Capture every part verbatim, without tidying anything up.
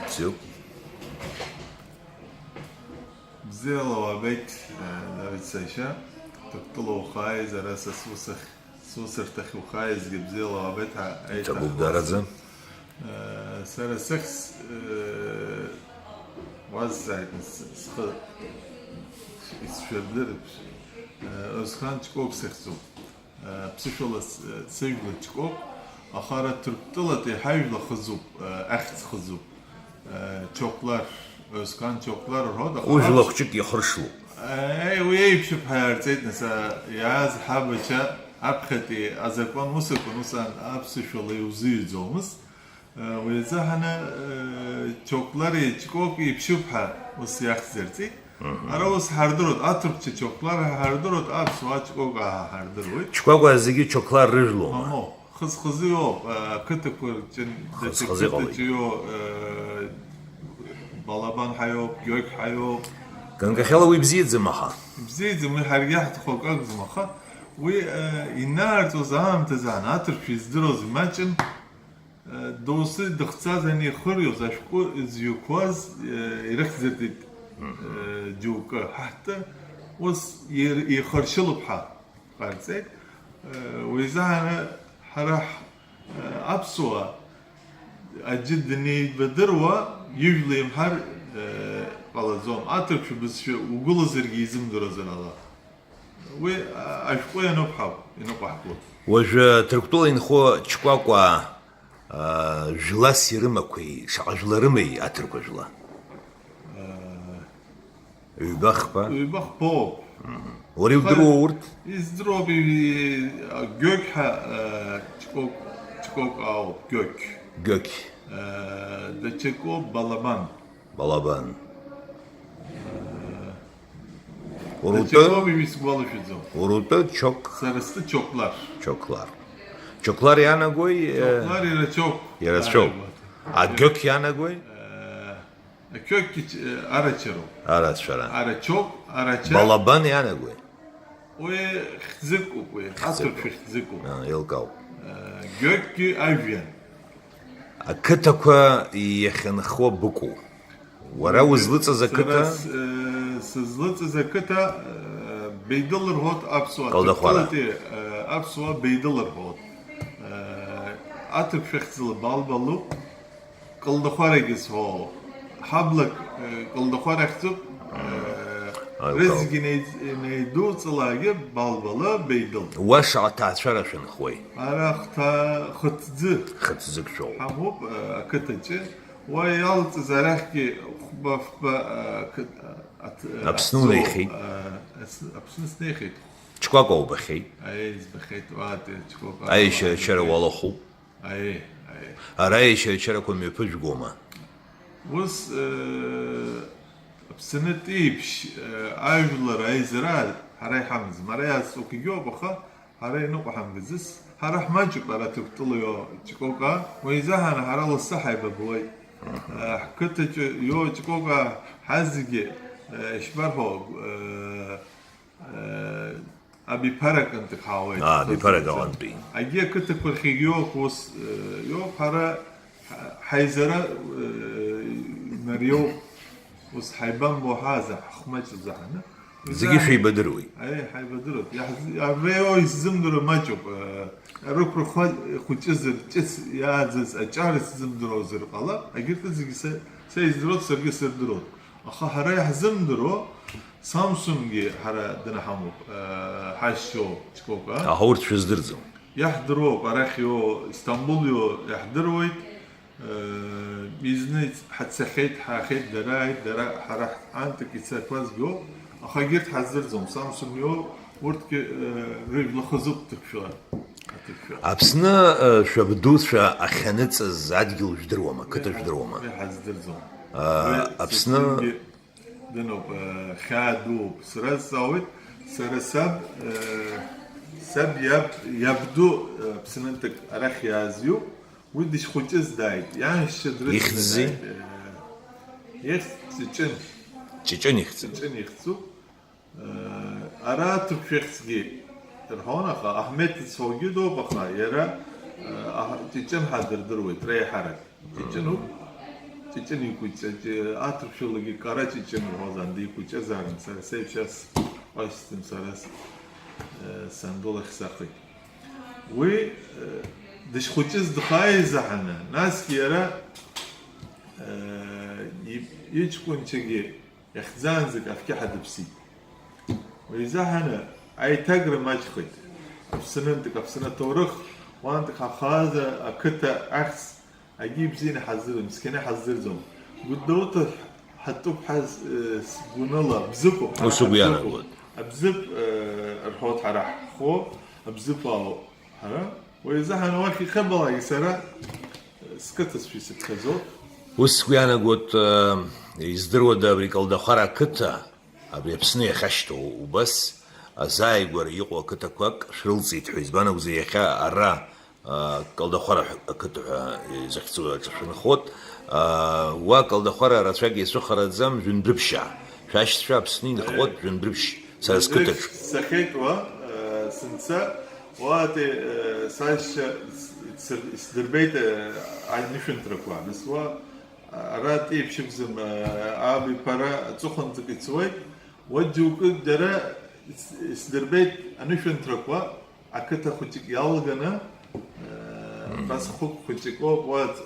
Бзиоуп. Бзиала уаабеит, э, Давид сашьа. Ҭырқәтәыла ухааиз, ара са сусахь, сусурҭахь ухааизгьы бзиала уаабеит, ҳа-, Иҭабуп, еиҭаҳкаауеит. Дараӡа. Э, сара сыхьӡ, э, уазҵааит, нас, схы исшәырдырп. Э, Озхан Ҷкәык сыхьӡуп. Ԥсышәала с-, сыжәла Ҷкәык, аха ара Ҭырқәтәылатәи ҳажәла хызуп, ахьӡ хызуп. Чоклар, Озхан Чоклар рҳәоит, аха Ужәла аԥш-, хәҷык ихыршлоуп. Еи, уи еиԥшуп ҳәа иаарҵеит, нас, а, иааз ҳабацәа аԥхьатәи азакәан ус акәын, ус аан аԥсышәала иузыҩӡомызт. Уи азыҳәаны, Чоклари Ҷкәык еиԥшуп ҳәа ус иахьӡырҵеит. Мгм. Ара ус ҳардыруеит, аҭырқәцәа Чоклар ҳәа ҳардыруеит, аԥсуаа Ҷкәык ҳәа ҳардыруеит. Ҷкәыкәаа зегьы Чоклар рыжәлоума? Мамоу, хыз-хызы иоуп, ақыҭақәа рҿы, Хыз-хызы иҟалеит. Даҽа қыҭаҿы иоуп, Балабан ҳәа иоуп, Гьоқь ҳәа иоуп. Ганкахьала уи бзиаӡам аха. Ибзиаӡам, уи ҳаргьы иаҳҭаху акы акәӡам, аха уи, инаарҵәоз аамҭазы аан, аҭырқәцәа издыруаз имаҷын. Доусы дыхцаз анихырҩоз, ашәҟәы зҩқәаз, э, ирыхьӡыртәит, э, џьоукы. Ҳаҭтәы ус ир-, ихыршьылуп ҳәа ҟарҵеит. Э, уи изаҳаны ҳара ҳ-, э, аԥсуаа аӡәы данеибадыруа, ижәла имҳәар, э, ҟалаӡом. Аҭырқәшәа бызшәа угәылазаргьы изымдыруазар ала. Уи, а, ашәҟәы иануп ҳәа иныҟәаҳго. Уажәы Ҭырқәтәыла инхо Чкәакәа, а, жәлас ирымақәеи, шаҟа жәла рымеи аҭырқәа жәла? Ҩба-хԥа? Ҩба-хԥоуп. Мгм. Уара иудыруа урҭ? Издыруоуп, и-, и-, Гьоқь ҳәа, а, Чкок-, Чкок ауп, Гьоқь. Гьоқь. А, даҽакоуп, Балабан. Балабан. Уара утәы? Даҽакоуп, исгәалашәаӡом. Уара утәы Чок-, Сара стәы Чоклар. Чоклар. Чоклар иаанагои, э, Чоклар иара Чок. Иара Чок. Иаанагоит. А Гьоқь иаанагои? Э, Гьоқь, э, Арачароуп. Арацәара. Арачок, Арача. Балабан иаанагои? Уи хьӡыкуп, уи. Хьӡыкуп. Аҭырқәа хьӡыкуп. А, еилкаауп. Э, Гьоқьгьы ажәҩан. Ақыҭақәа иахьынхо быкәу? Уара узлыҵыз ақыҭа? Сара с-, э, сызлыҵыз ақыҭа, э, Беидыл рҳәоит аԥсуаа. Калдахәара. Ҭырқәтәылатәи, э, аԥсуаа Беидыл рҳәоит. Э, аҭырқәшәа хьӡала Балбалуп. Калдахәарагьы сҳәо. Ҳаблак, э, Калдахәара ахьӡуп. Э, Аиуа. Рызегьы инеид-, инеидуҵалаагьы Балбала, Беидыл. Уа шаҟа ҭаацәара шәынхуеи? Ара хҭа-, хыҭӡы. Хыҭӡык шәоуп. Ҳамоуп, э, ақыҭаҿы. Уа иалҵыз арахьгьы хәба-фба, э, қыҭ-, аҭ-, э, Аԥсны аԥсуа, унеихьеит? Э, ас-, Аԥсны снеихьеит. Чкәакәа убахьеит? Аиеи, избахьеит, уаатәи Чкәакәа. Аишьара-чара уалахәуп. Аиеи, аиеи. Ара аишьара-чарақәа мҩаԥыжәгома? Ус, э, Аԥсынтә еиԥш, э, ажәлар аизара ҳара иҳамаӡам. Ара иаасҭахугьы ауп, аха ҳара иныҟәаҳамгаӡац. Ҳара ҳмаҷуп ара Ҭырқәтәыла иоу Чкока. Уи изаҳаны ҳара лассы ҳаибабуеит. Э, ҳқыҭаҿы иоу Чкока ҳазегьы, э, ишԥарҳәо, э, Э, абиԥарак нтәык ҳаауеит. Аа, абиԥарак аҟынтәи. Егьи ақыҭақәа рахьгьы иоуп ус, э, иоуп, ҳара ҳа-, ҳаизара, э, мариоуп, ус ҳаибамбо ҳааза, ҳхәмаҷ заҳаны. Зегьы шәеибадыруеит. Аиеи, ҳаибадыруеит. Иаҳз-, абри иоуа исзымдыруа маҷуп, э, рықәрахә хәыҷызар, ҿыц иааӡаз аҿар исзымдыруазар ҟалап, егьырҭ зегьы са, са издыруеит, саргьы сырдыруеит. Аха ҳара иаҳзымдыруа, Самсунгьы ҳара днаҳамоуп, э, ҳашьцәоуп Чкока. Аха урҭ шәыздырӡом. Иаҳдыруоуп, арахь иоу, Истамбул иоу иаҳдыруеит. Э, изны ҳацахьеит, ҳаахьеит, дара ааит, дара ҳара ҳантәык ицақәазгьы ыҟоуп. Аха егьырҭ ҳаздырӡом, Самсунг иоу, урҭгьы, э, рыжәла хызуп ҭырқәшәала. Аҭырқәшәала. Аԥсны, э, шәабдуцәа ахьаныҵаз адгьыл жәдыруама, қыҭа жәдыруама? Уи ҳаздырӡом. А, уи Аԥсны Самсунгьы Дыноуп, э, хьаа дууп. Сразҵаауеит, сара саб, э, саб иаб, иабду, э, Аԥсынтәык арахь иааз иоуп, уи дышхәыҷыз дааит. Иаашьцәа дрыцны Ихьӡи? Дааит, э, ихьӡ Ҷыҷын. Ҷыҷын ихьӡуп. Ҷыҷын ихьӡуп. Э, ара аҭырқәшәахьцгьы рҳәон, аха Аҳмеҭ ицәоугьы доуп, аха иара, э, аҳ-, Ҷыҷын ҳәа дырдыруеит, реиҳарак. Ҷыҷынуп. Ҷыҷын икәыҷҷа, аҭырқәшәалагьы кара ҷыҷын рҳәозаан, дикәыҷҷазаарын, сара сеиԥш ас ҟашьцым, сара с-, э, санду лахь сахеит. Уи, э, дышхәыҷыз дхааи изаҳаны, насгьы иара, э, и-, иҷкәынцәагьы иахьӡаанӡагь афқьаҳа дыԥсит. Уи изаҳаны аиҭагра маҷхеит. Аԥсынынтәык, Аԥсны аҭоурых, уантәык ҳахааза ақыҭа ахьӡ Агьи бзианы ҳаздырӡом, цқьаны ҳаздырӡом. Гәдоуҭа ҳатәуп ҳәа, э, сгәаныла, Бзыԥуп, ҳара Ус угәы Абзыԥуп. Иаанагоит. Абзыԥ, э, рҳәоит ҳара ҳхәы, Абзыԥ ауп ҳара. Уи азыҳәан уахь ихыбалак сара, э, сқыҭацәа исыԥхьаӡоит. Ус сгәы иаанагоит, э, издыруада абри Калдахәара ақыҭа, абри Аԥсны иахьашьҭоу убас азааигәара иҟоу ақыҭақәак шәрылҵит ҳәа, избан акәзар, иахьа ара, а, Калдахәара ҳәа, ақыҭа ҳәа изыхьӡу аҿы шәынхоит. А, уа Калдахәара рацәак иацәыхараӡам, жәындәыԥшьаа. Шәашьцәа Аԥсны инхоит, жәындәыԥшь, сара сқыҭаҿ. Сахьеит уа, э, сынца, уаатәи, э, сашьцәа ис-, исыр-, исдырбеит, э, анышәынҭрақәа. Нас уа Ара ҵеиԥшьыкзым, аабиԥара аҵыхәанӡагь ицоит, уа џьоукы џьара ис-, исдырбеит анышәынҭрақәа, ақыҭа хәыҷык иалганы, Мм. Ҟасхәык хәыҷык ауп, уа ҵ-,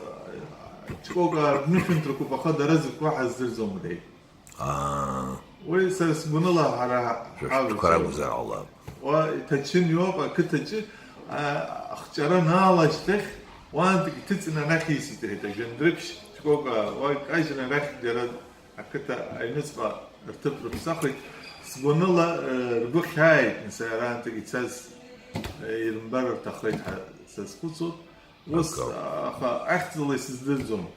Ҷкәыка анышәынҭрақәоуп, аха дара зықәу ҳаздырӡом, рҳәеит. Аа. Уи сара сгәаныла ҳара Шәа ҳавацәа шәтәқәа ракәзар ҟалап. Уа иҭачын иоуп, ақыҭаҿы, а, ахҿара анаала ашьҭахь, уаантәик иҭыҵны арахь исит, иҳәеит, ажәандәрыԥшь шкәакәа, уа икажьны арахь џьара ақыҭа аҩныҵҟа рҭыԥ рыԥсахит. Сгәаныла, э, ргәы хьааит, нас, араантәик ицаз, э, ирымбар рҭаххеит ҳәа сазхәыцуан. Ус, Акы. Аха ахьӡала исыздырӡом.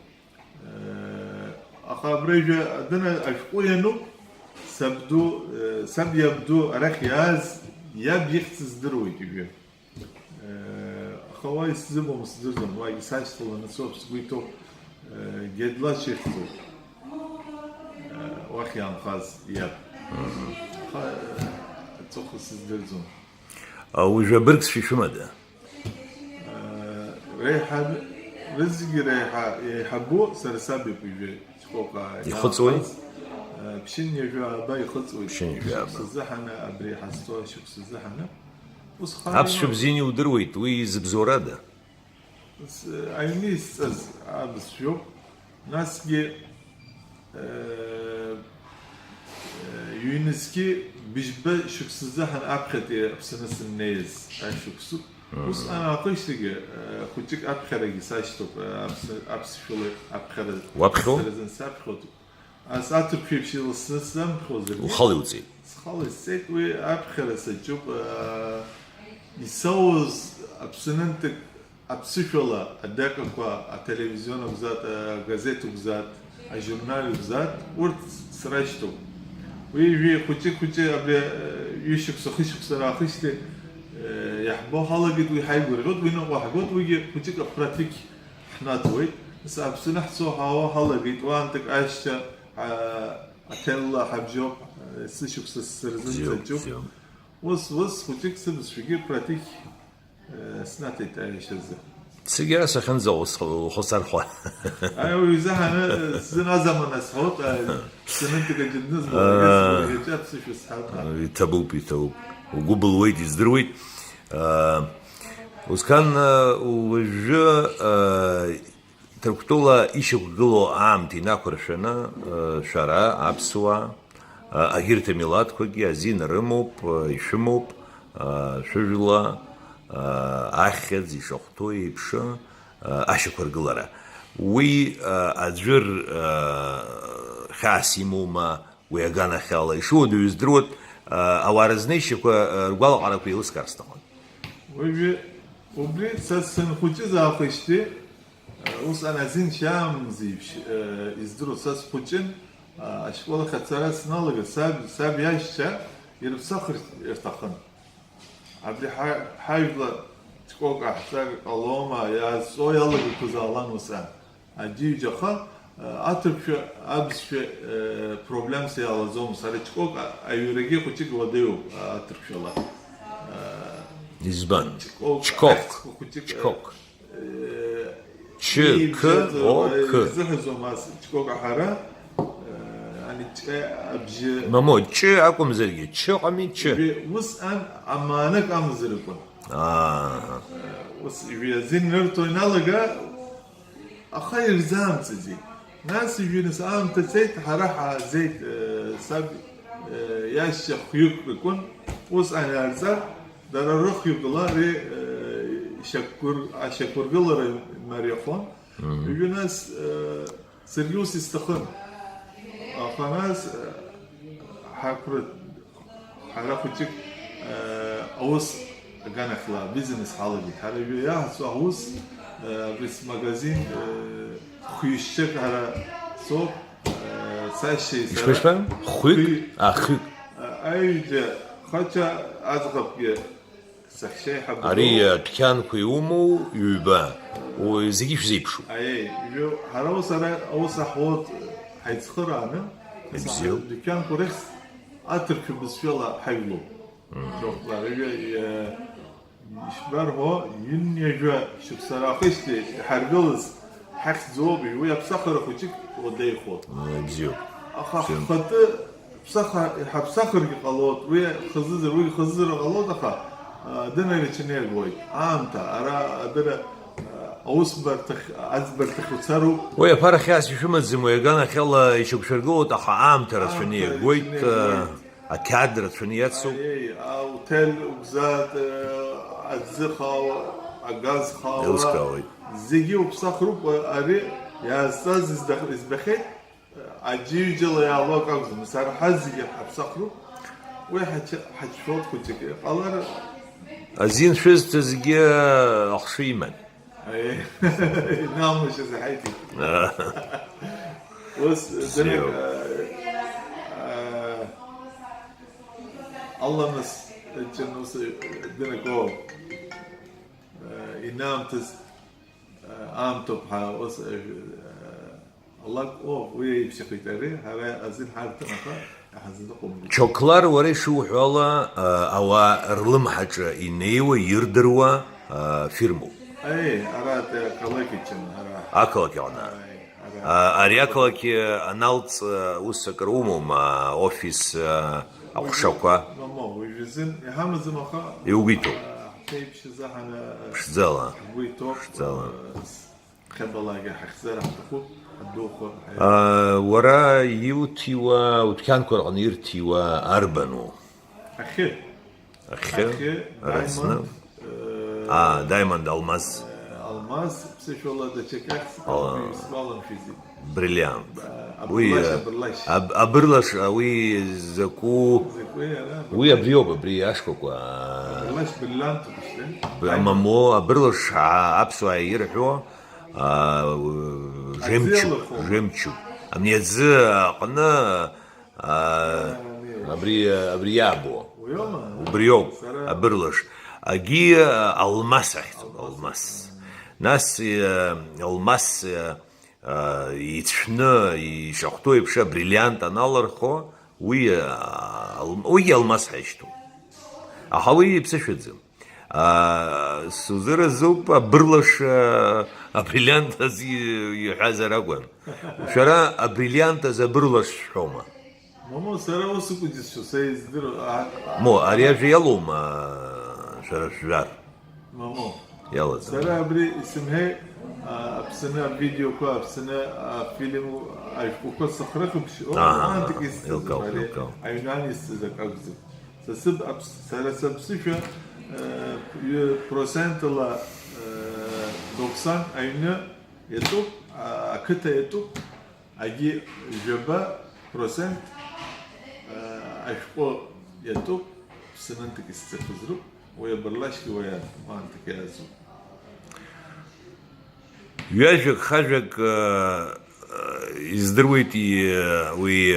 Э, аха абри ажәа адына ашәҟәы иануп, сабду, э, саб иабду арахь иааз иаб ихьӡ здыруеит ижәы. Э, аха уа исзыбом, сдырӡом, уа исашьҭаланы соуп, сгәы иҭоуп, э, Гедлач ихьӡуп. Э, уахь иаанхаз иаб. Мгм. Аха, э, аҵыхәа сыздырӡом. А, уажәы абыргцәа ишәымада? Реиҳа, рызегьы реиҳа еиҳабу сара саб иоуп ижәы шкәакәа Ихыҵуеи? Иаахәаз. Ԥшьынҩажәа ааба ихыҵуеит. Ԥшьынҩажәа ааба. Шықәса зыҳәаны, абри ҳазҭо ашықәса зыҳәаны. Усҟан Аԥсшәа иҟоуп. Бзианы иудыруеит, уи изыбзоурада? С-, аҩны исҵаз абызшәоуп. Насгьы, э, э, ҩнызқьи быжьба шықәсазы ҳан-, аԥхьатәи Аԥсны сыннеиз ашықәсуп. Мм. Усҟан аахижьҭеигьы, э, хәыҷык аԥхьарагьы сашьҭоуп, э, аԥсы-, аԥсшәала аԥхьара Уаԥхьо? Саразын саԥхьоит. Ас аҭырқәеиԥш иласны сзамԥхьозаргьы, Ухала иуҵеит. Схала исҵеит, уи аԥхьара саҿуп, э, исоуз Аԥсынынтәык Аԥсышәала адаҟьақәа, ателевизион акәзаат, агазеҭ акәзаат, ажурнал акәзаат, урҭ срашьҭоуп. Уи ижәи хәыҷы-хәыҷы абри, э, ҩышықәса, хышықәса раахижьҭеи, э, иаҳбо ҳалагеит, уи ҳаигәырӷьоит, уи ныҟәа ҳгоит, уигьы хәыҷык аԥраҭықь ҳнаҭоит. Нас Аԥсны ҳцо ҳаауа ҳалагеит, уаантәык ашьҭа, а, аҭелла ҳабжьоуп, э, сышықәса сырзынӡаҷуп. Бзиоуп, бзиоуп. Ус, ус, хәыҷык сыбызшәагьы праҭықь Э, снаҭеит аиашазы. Сегьара сахьынӡаҟоу схы-, ухы сархәа. Аи, уи изаҳаны, э, сзын азамана сҳәоит, аи, сынтәык аҷыднызбо, Аа. Аԥсышәа сҳәап. Иҭабуп, иҭабуп. Угәы былуеит, издыруеит. Аа, усҟан, э, уажәы, э, Ҭырқәтәыла ишьақәгылоу аамҭа инақәыршәаны, э, шәара, аԥсуаа, э, агьырҭ амилаҭқәагьы азин рымоуп, э, ишәымоуп, э, шәыжәла, э, ахьӡ ишахәҭоу еиԥш, э, ашьақәыргылара. Уи, э, аӡәыр, э, хьаас имоума, Уи аганахьала ишуадаҩу здыруеит, а, ауаа рызнеишьақәа, а, ргәалаҟарақәа еилыскаар сҭахын. Уажәы убри са сынхәыҷыз аахижьҭеи, а, усҟан азин шьаамзеиԥш, а, издыруа са схәыҷын, а, ашкол ахь ацара сналагаз, саб, саб иашьцәа ирыԥсахыр рҭахын. Абри ҳа-, ҳажәла ҵкәак ҟаҳҵар ҟалома, иаазҵо иалагақәаз аалан усҟан. Аџьыџь аха, э, аҭырқәшәа, абызшәа, э, проблемс иалаӡомызт. Ара ҷкәак а-, аҩрагьы хәыҷык уадаҩуп, а, аҭырқәшәала. Э, Избан? Ҷкәак, Ҷкәак. Ахьӡқәа хәыҷык, э, Ҷкәак. Э, Ч, К, О, К. Изыҳәазом ас, ҷкәак аҳәара, э, ани ҷ, абжьы. Мамо, ҷ акәымзаргьы, ч ыҟами, ч. Ус ан, амаанак амазар акәын. Аа. Ус ижәҩа азин нырҭо иналага, аха ирзаамҵаӡеит. Нас ижәҩаныс аамҭа цеит, ҳара ҳааӡеит, э, саб, э, иашьцәа хҩык ракәын, ус анаарҵар, дара рыхҩыкала ари, э, ишьақәгәыр-, ашьақәыргылара мариахон. Мгм. Ижәҩаныс, э, Саргьы ус исҭахын. Аха нас, э, ҳақәра-, ҳара хәыҷык, э, аус аганахьла, бизнес ҳалагеит. Ҳара ҩы иаҳцо аус, э, абри смагазин, э, хҩышьшьык ҳара соуп, э, сашьеи сара. Ишԥа-ишԥа? Хәҩык? Хәҩ-, А, хәҩык. А, аҩыџьа, хача аӡӷабгьы Саҳәшьа иҳабду. Ари адәқьанқәа иумоу ҩба, уи зегьы шәзеиԥшуп. Аиеи, ижәу, ҳара ус ара, аус аҳуеит, ҳаицхырааны, Ибзиоуп. Адәқьанқәа рахь аҭырқәа бызшәала ҳаҩлоуп. Мм. Шәохәла, ҩажәа, иа-, ишбарҳәо, ҩынҩажәа шықәса раахижьҭеи иҳаргылаз ҳахьӡуп, уи аԥсахара хәыҷык уадаҩхоит. Мм, ибзиоуп. Аха Ибзиоуп. Ҳхатәы Ԥсаха, иҳаԥсахыргьы ҟалоит, уи хазызар, уи хазызар ҟалоит, аха, а, дынарчаны иагоит. Аамҭа, ара, адыра, а, аусбарҭахь, аӡбарҭахь уцароуп. Уи аԥара хьаас ишәымаӡам, уи аганахьала ишьақәшәыргылоит, аха аамҭа рацәаны Аамҭа иагоит, рацәаны а, иагоит. Ақьаад рацәаны иацуп. Аиеи, аотел угзаат, а, аӡы хаауа, агаз хаауа. Еилыскаауеит. Зегьы уԥсахроуп, а, ари иаазҵаз изда-, избахьеит. Аџьыҩџьала иаалоу акы акәӡам, нас ара ҳазегьы ҳаԥсахроуп, уи ҳача-, ҳачфот хәыҷык иҟалар. Азин шәызҭазгьы ахшыҩ иман. Аиеи, иналмашьаз иҳаиҭеит. Аа. Ус, Бзиоуп. Дырҩегь, аа, аа, Алламыс ҷын ус дынакоу, аа, инаамҭаз, аа, аамҭоуп ҳәа ус, аа, Аллах, о, уи еиԥшьахеит ари, ҳара азин ҳарҭон, аха иҳазныҟәымгеит. Чоклар, уара ишуҳәо ала, а, ауаа рлымҳаҿы инеиуа, ирдыруа, а, фирмоуп. Аи, ара ақалақь аҿы, ара. Ақалақь аҟны. Аи, ара. А, ари ақалақь аналҵ, а, ус акыр умоума, офис, а, аҟәшақәа? Мамоу, уажәазын иҳамаӡам, аха, Иугәиҭоуп. А, ҳаԥеиԥш азы ҳана, а, Ԥшӡала. Ҳгәы иҭоуп, Ԥшӡала. А, с- Ԥхьабалагьы ҳахьӡар ҳҭахуп, ҳдухәа, ҳаи- А, уара иуҭиуа, удәқьанқәа рҟны ирҭиуа арбану? Ахьы. Ахьы? Ахьы, Раӡны? Diamond, э, А, Diamond, алмаз. Э, алмаз, ԥсышәала даҽакы ахьӡ Ала. Исмалымшәызи. Бриллиант. Э, Уи, абырлаш, э, абырлаш. Аб-, абырлаш, а, уи закәу? Закәи, ара, Уи абырлаш. Абриоуп, абри ашкәакәа. Абырлаш бриллиантуп, ишьҭа. Б-, Diamond. Амамо, абырлаш, а, аԥсуаа ирҳәо, А, жемчуг, Аӡы иалырхуама? Жемчуг. Ани аӡы аҟны, а, А, абри, абри иаабо. Уиоума? Убриоуп, Сара абырлаш. Агьи, а, алмас ахьӡуп, алмас. Алмас. Нас, а, алмас, а, а, ицәны, ишахәҭоу еиԥш, абриллиант аналырхо, уи, а, ал-, уигьы алмас ҳәа ишьҭоуп. Аха уи иԥсышәаӡам. Аа, сузыразуп абырлаш, аа, абриллиант азы иҳәазар акәын. Шәара абриллиант азы абырлаш шәҳәома? Мамоу, сара ус акәу џьысшьо, са издыруа, а, а, Мо, ари ажәа иалоума, шәара шәжәар? Мамоу. Иалаӡам. Сара абри исымҳәеи, а, Аԥсны авидеоқәа, Аԥсны афильм, ашәҟәқәа сыхрыхыԥшьо, Аҳа, маанҭк исҭаз еилкаауп, ари еилкаауп. Аҩнан исҭаз акы акәӡам. Са сыб-, аԥс-, сара сыԥсышәа, э, ҩы-, процентла, э, доксан аҩны иатәуп, а-, ақыҭа иатәуп, агьи жәаба процент, э, ашәҟәы иатәуп, ԥсынынтәык исзыхәызроуп, уи абырлашьгьы уа иа-, маанҭк иаазуп. Ҩажәак, хажәак, э, э, издыруеит и-, уи,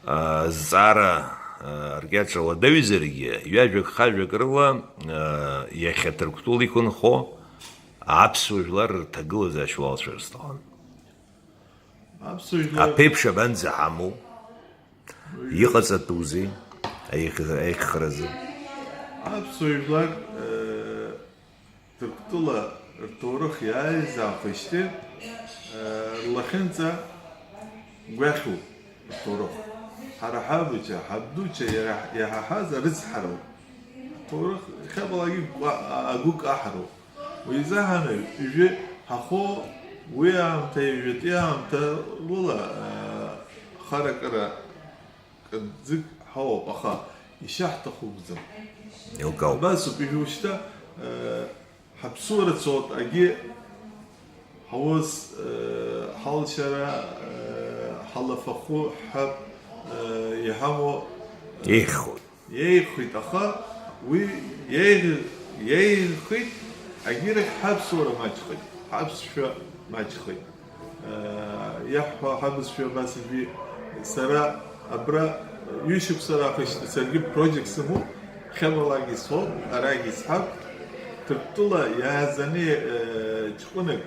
э, зҵаара, э, ркьаҿ уадаҩзаргьы, ҩажәак, хажәак рыла, э, иахьа Ҭырқәтәыла иқәынхо аԥсуа жәлар рҭагылазаашьа уалацәажәар сҭахын. Аԥсуа жәлар Аԥеиԥш абанӡа ҳамоу? Уи Иҟаҵатәузеи аихь-, аиххразы? Аԥсуа жәлар, э, Ҭырқәтәыла, Рҭоурых иааизаахижьҭеи, э, рлахьынҵа гәахьуп рҭоурых. Ҳара ҳабацәа, ҳабдуцәа иара иаҳаҳаз арыцҳароуп. Аҭоурых иахьабалакгьы гәкы-, агәы каҳароуп. Уи изы ҳанаҩ, ижәы ҳахо, уи аамҭа, ижәытәи аамҭа ула, э, харакыра кыдӡык ҳауп, аха ишаҳҭаху акәӡам. Еилкаауп. Абасоуп, ижәу шьҭа, э, ҳаԥсуара цоит, агьи ҳаус, э, ҳалшара, э, ҳалафахәы ҳәа, э, иҳамоу, э, еиӷьхоит. Еиӷьхоит, аха уи еиӷь-, еиӷьхеит, агьирахь ҳаԥсуара маҷхеит, ҳаԥсшәа маҷхеит. Иаҳҳәо ҳабызшәа абас ижәит, сара абра ҩышықәса раахыс саргьы проект сымоуп, хьабалагьы исҳәоит, арагьы исҳәап, Ҭырқәтәыла иааӡаны, э, ҷкәынак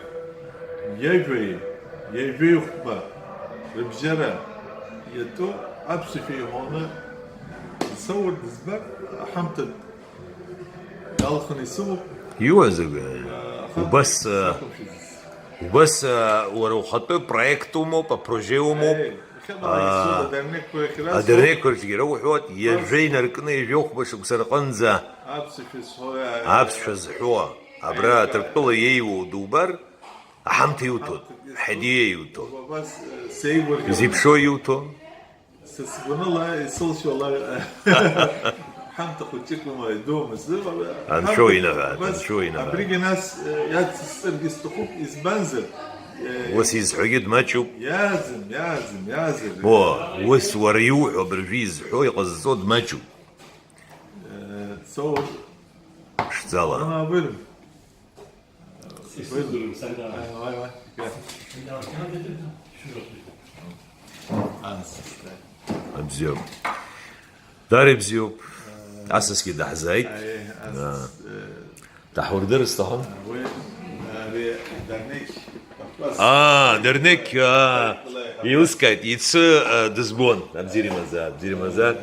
ҩажәаҩ, ҩажәаҩ хәба рыбжьара иатәу аԥсышәа иҳәоны дсоур дызбар, аҳамҭа далхны исымоуп. Иуазыгәа, аха убас, э, сақәымшәаӡац. Убас, э, уара ухатәы проект умоуп, апрожект умоуп. Э, иахьа бала исоуп, а, адернеққәа рахь ирасуп. Адернеққәа рахьгьы ирауҳәоит, ҩажәа инаркны ҩажәа хәба шықәса рҟынӡа аԥсышәа зҳәо, э, аԥсшәа зҳәо, абра, э, Ҭырқәтәыла иеиуоу дубар, аҳамҭа иуҭоит, аҳамҭа иуҭоит. Ҳәа диеиуҭо. Убас, э, сеигәырӷьо. Изеиԥшроу иуҭо. Са сгәаныла, исылшо ала, ҳамҭа хәыҷык ума идумыз, анцәа инаҳәа, абас анцәа инаҳәа. Абригьы нас, э, иацысҵаргьы сҭахуп, избанзар, э, ус изҳәогьы дмаҷуп. Иаӡым, иаӡым, иаӡым. О, ус уара иуҳәо абыржәы изҳәо иҟазҵо дмаҷуп. Э, so, ԥшӡала. Ана абырм. Исыздырам, саргьы. Ааи, уааи, уааи. Абзиоуп. Дара ибзиоуп. Асасгьы даҳзааит. Ааи, асас, э, даҳурдыр сҭахын. Уи, ари, Дарнеқь. Аа, Дарнеқь, аа, илыскааит, иацы, э, дызбон, Абзиримаза, Абзиримаза.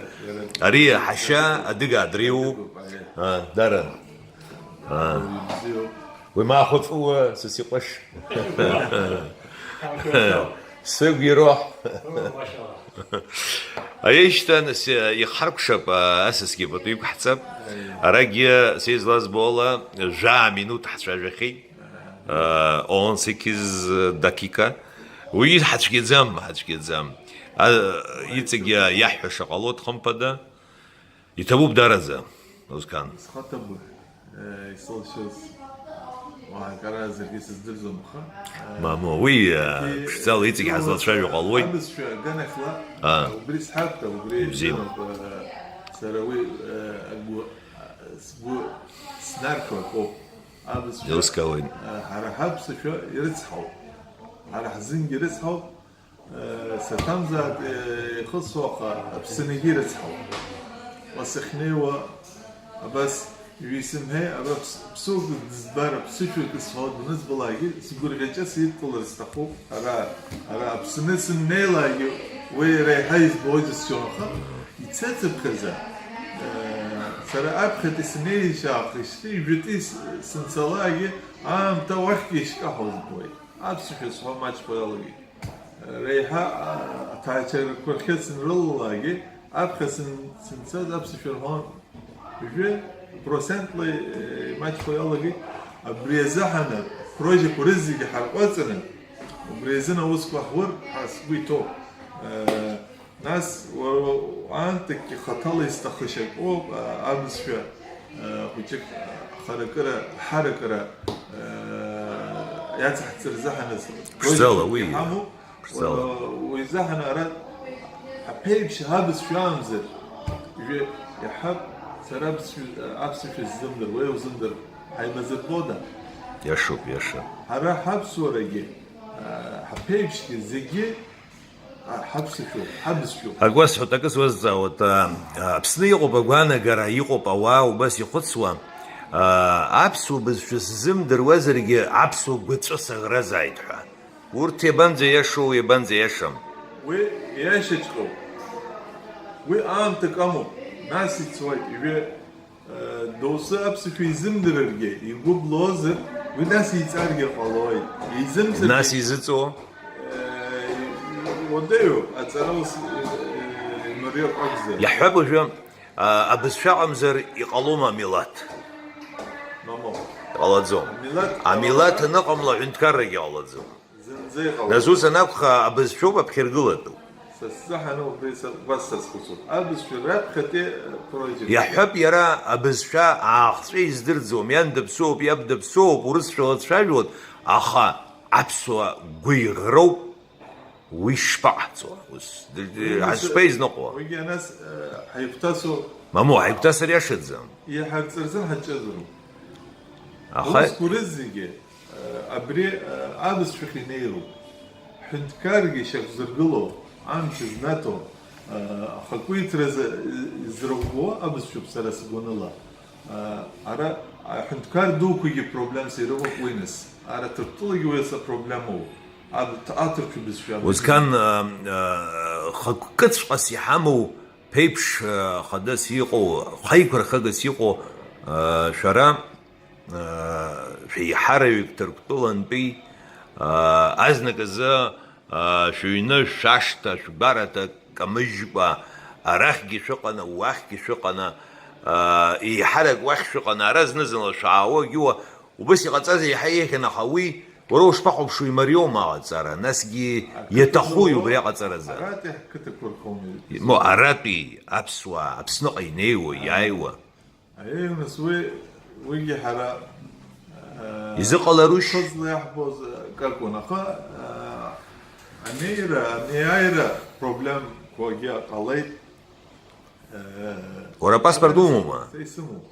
Ари ҳашьа адыгаа дреиуоуп. Адыгоуп, аи. Аа, дара. Аа. Бзиоуп. Уи ма ахәыҵәуа сас иҟәаш. Сыгә ироуҳ. О, машалла. Аишьҭан ихҳаркәшап, а, асасгьы пату иқәҳҵап. Аиеи. Арагьы сеизлазбо ала, жәаа минуҭ ҳцәажәахьеит. А, он сеқьыз дақиқа. Уи ҳацәгьаӡам, ҳацәгьаӡам. А, иҵегьы иаҳҳәаша ҟалоит, хымԥада. Иҭабуп дараӡа, Озқан. Схаҭабуп, э, исылшоз уаҳа акаразаргьы сыздырӡом, аха, э, мамоу, уи, э, егьи, ԥшӡала иҵегь э, ҳазлацәажәо ҟалоит. Абызшәа аганахьла, а, убри сҳәап, убри бзиоуп. Џьаноуп, э, сара уи, э, агәы, э, сгәы снархьуа акоуп. Абызшәа, еилыскаауеит. Э, ҳара ҳаԥсышәа ирыцҳауп. Ҳара ҳзынгьы ирыцҳауп. Саҭамзаап, ихысуа, аха Аԥсынгьы ирыцҳауп. Уа сахьнеиуа, абас ҩисымҳәеи, ара ԥс-, ԥсуак дызбар, ԥсышәак исҳәо данызбалакгьы, сгәырӷьаҿы сидкылар сҭахуп. Ара, ара Аԥсны сымнеилакгьы, уи иара еиҳа избо џьысшьон, аха ицәыҵыԥхьаӡа, сара аԥхьатәи санеишьаахижьҭеи, ижәытәи с-, санцалакгьы, аамҭа уахьгьы ишкаҳауа збоит. Аԥсышәа сҳәо маҷхо иалагеит. Реиҳа, а, аҭаацәарақәа рхьыӡ анрылалакгьы, аԥхьа сынцаз аԥсышәа рҳәон, ҩажәа процентла, э, имаҷхо иалагеит. Абри азыҳәаны апрожектқәа рызегьы ҳарҟәыҵны, убри азын аусқәа ҳур ҳәа сгәы иҭоуп. Э, нас уара уаантәгьы хаҭала исҭахышьа акоуп, а, абызшәа, э, хәыҷык, а, харакыра, ҳаракыра, э, иацаҳҵар азыҳәан ԥшӡала уи. Иҳамоуп. Ԥшӡала. Уа-, уи изыҳәан ара ҳаԥеиԥш ҳабызшәа амзар, ижәы иаҳҳәап, сара аԥсшәа, аԥсышәа сзымдыр, уи узымдыр, ҳаибазырбода? Иашоуп, иаша. Ҳара ҳаԥсуарагьы, а, ҳаԥеиԥшгьы зегьы, а, ҳаԥсышәоуп, ҳабызшәоуп. Ак уасҳәоит, акы суазҵаауеит, а, а, Аԥсны иҟоуп агәаанагара, иҟоуп ауаа убас ихәыцуа, а, аԥсуа бызшәа сзымдыруазаргьы аԥсуа гәаҵәа саӷразааит ҳәа. Урҭ иабанӡа иашоу, иабанӡа иашам? Уи иашаҵәҟьоуп. Уи аамҭак амоуп. Нас ицоит, ижәы, э, доусы аԥсышәа изымдырыргьы, игәы блозар, Уи нас иҵаргьы ҟалоит. Изымцаргьы. Нас изыҵоу? Э, уадаҩу, аҵара ус, э, имариоуп акәзар. Иаҳҳәап уажәы, а, абызшәа аҟамзар иҟалома амилаҭ? Мамоу. Иҟалаӡом. Амилаҭ. Амилаҭ аныҟамла аҳәынҭқаррагьы ҟалаӡом. Зынӡа иҟалаӡом. Нас ус анакәха, абызшәоуп аԥхьаргылатәу. Са сзаҳаны убри са-, убас сазхәыцуп. Абызшәа раԥхьатәи, э, проект. Иаҳҳәап, иара абызшәа аахҵәа издырӡом, иан даԥсуоуп, иаб даԥсуоуп, урысшәала дцәажәоит, аха аԥсуа гәыӷроуп, уи шԥаҟаҳҵо? Ус, д-, д-, Уи нас, ҳазшԥаизныҟәо? Уигьы анас, э, ҳаигәҭасо. Мамоу, ҳаигәҭасыр иашаӡам. Иҳарҵарзар ҳаҿыҵроуп. Аха Аусқәа рызегьы Абри абызшәахь инеироуп. Ҳәынҭқаргьы шьақәзыргыло, амч знаҭо, ахақәиҭразы изырӷәӷәо абызшәоуп сара сгәаныла. Ара аҳәынҭқар дуқәагьы проблемс ирымоуп уи нас. Ара Ҭырқәтәылагьы уи аса проблемоуп. Аб-, аҭырқәа бызшәа. Усҟан, а, а, хықәкыҵәҟьас иҳамоу ԥеиԥш, а, хадас иҟоу, хәеиқәырхагас иҟоу, а, шәара, шәеиҳараҩык Ҭырқәтәылантәи, азнык азы, шәыҩны, шәашҭа, шәгәараҭа камыжькәа, арахьгьы шәыҟаны, уахьгьы шәыҟаны, еиҳарак уахь шәыҟаны, ара зны-зынла шәаауагьы уа, убыс иҟаҵаз еиҳа еиӷьын, аха уи, уара ушԥахәаԥшуеи, имариоума аҟаҵара, насгьы иаҭахуи убри аҟаҵаразы? Аратәи ҳқыҭақәа рхоуми. Мо, аратәи аԥсуаа Аԥсныҟа инеиуа, иааиуа? Аиеи, нас уи, уигьы ҳара, э, Изыҟаларушь? Хызла иаҳбоз акакәын, аха, э, анеира, анеиааира проблемқәагьы ҟалеит. Э, Уара апаспорт са умоума? Са исымоуп.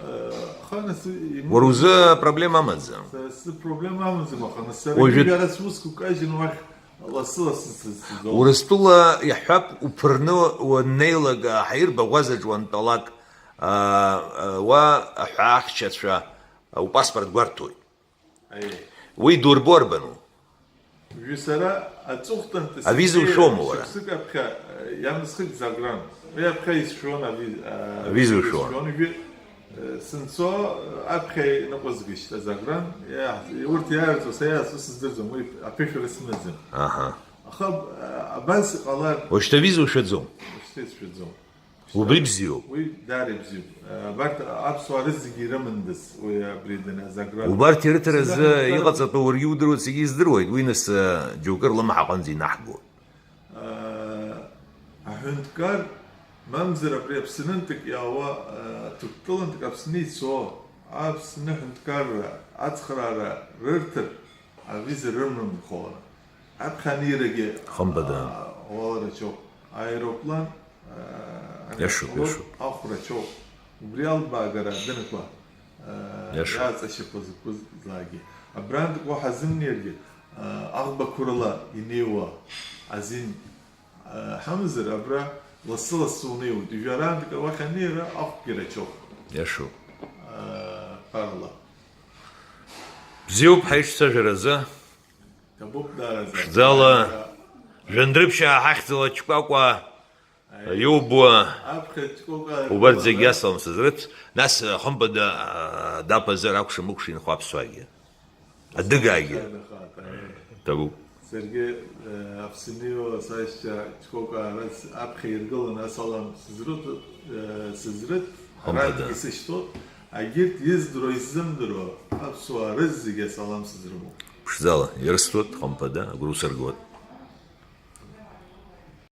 Э, аха нас имоуп. Уара узы проблема амаӡам? Са сзы проблема амаӡам, аха нас сара Уажәы ҩажәа ара сусқәа кажьын уахь лассы-лассы сызцаӡом. Урыстәыла иаҳҳәап, уԥырны уаннеилак, аҳаирбаӷәазаҿ уантәалак, уа аҳәаахьчацәа упаспорт гәарҭоит. Аиеи. Уи дурбо арбану? Уажәы сара аҵыхәтәантәи Авиза сынтәа ушәома уара? Шықәсык аԥхьа, э, иамысхит Загран. Уи аԥхьа исшәон ави-, э, Авиза ушәон? Исшәон, уажәы, э, сынцо, э, аԥхьа иныҟәызгеит шьҭа Загран. Иа-, урҭ иаарҵо, са иаасо сыздырӡом, уи аԥышәара сымаӡам. Аҳа. Аха, э, абас иҟалар. Уажәшьҭа авиза ушәаӡом? Уажәшьҭа исшәаӡом. Убри бзиоуп. Уи даара ибзиоуп. Абарҭ аԥсуаа рызегьы ирымандаз, уи абри даназагра. Убарҭ ирыҭаразы Сызаҳәан иҟаҵатәу уаргьы удыруеит, зегьы издыруеит. Уи нас, џьоукы рлымҳа аҟынӡа инаҳгоит. Аҳәынҭқар, мамзар абри Аԥснынтәык иаауа, Ҭырқәтәылантәык Аԥсны ицо, Аԥсны ҳәынҭқарра ацхраара рырҭар, авиза рымрымхуа. Аԥхьа анеирагьы, Хымԥада. А, уалрачоуп. Аероплан, а, Иашоуп, анапилот иашоуп. Ахәрачоуп. Убри албаагара адырқәа, а, Иашоуп. Иааҵашьақәа зықәызлаагьы. Абрантәык уаҳа зымнеиргьы, а, аӷбақәа рыла инеиуа азин, а, ҳамазар, абра лассы-лассы унеиуеит. Ҩажәарантәык уахь анеира ахәгьы рачоуп. Иашоуп. А, ԥарала. Бзиоуп, ҳаиҿцәажәаразы. Ҭабуп даараӡа. Ԥшӡала, жәандәрыԥшьаа ҳахьӡала Чкәакәа, аиеи, иубуа, аԥхьа Чкәакәа убарҭ зегьы иубуа, асалам сызрыц, нас, хымԥада, а, даԥазар акәша-мыкәша инхо аԥсуаагьы. Адыгаагьы. Аиеи. Ҭабуп. Саргьы, э, Аԥсынтәыла сашьцәа Чкәакәа ара с-, аԥхьа иргыланы асалам сызрыҭ-, э, сызрыҭ, Хымԥада. Арантәгьы сышьҭоуп. Агьырҭ издыруа, исзымдыруа аԥсуаа рызегьы асалам сызрымоуп. Ԥшӡала, ирысҭоит, хымԥада, агәра усыргоит.